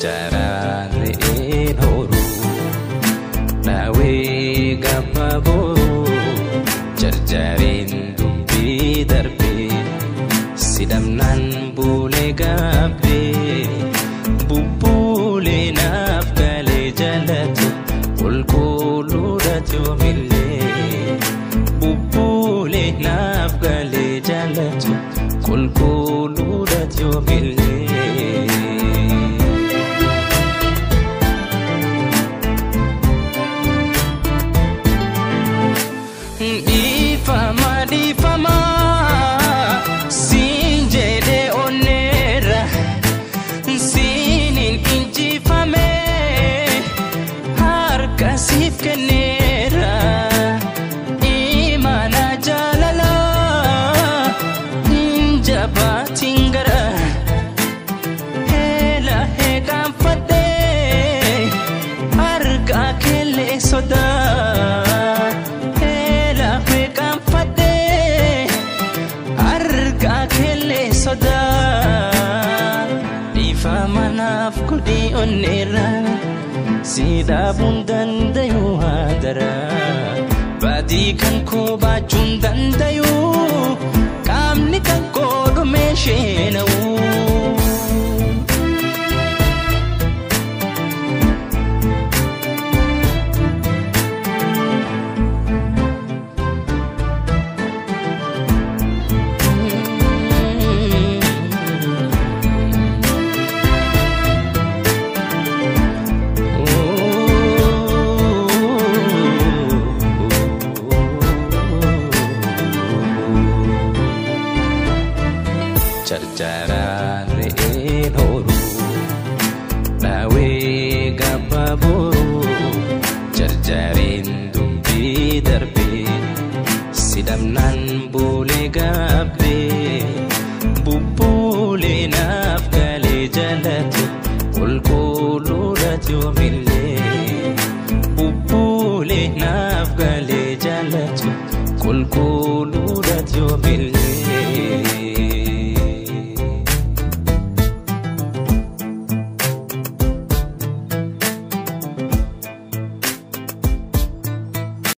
Carcaraan re'een horuu dhaawee gabba boruu carcareen dubbii darbee sidhamnaan buulee gaabbee bubbuulee naaf galee jalatu qulqulluudha joomillee bubbuulee naaf galee jalatu qulqulluudha joomillee. Dhiifama dhiifama siin jedhee onneerra siiniin injifame harka siif kenneera imana jaalala hin jabaatiin gara heela heeqanfadhee harka kellee sodaa. Dhiifama naaf godhi onneerra si dhaabuun dandayu haadara badii kan koo baachuun dandayu qaamni kan koo dhumee sheena'u. Carcaraan re'een horuu dhaawee gabba boruu carcareen dubbii darbee sidhamnaan buulee.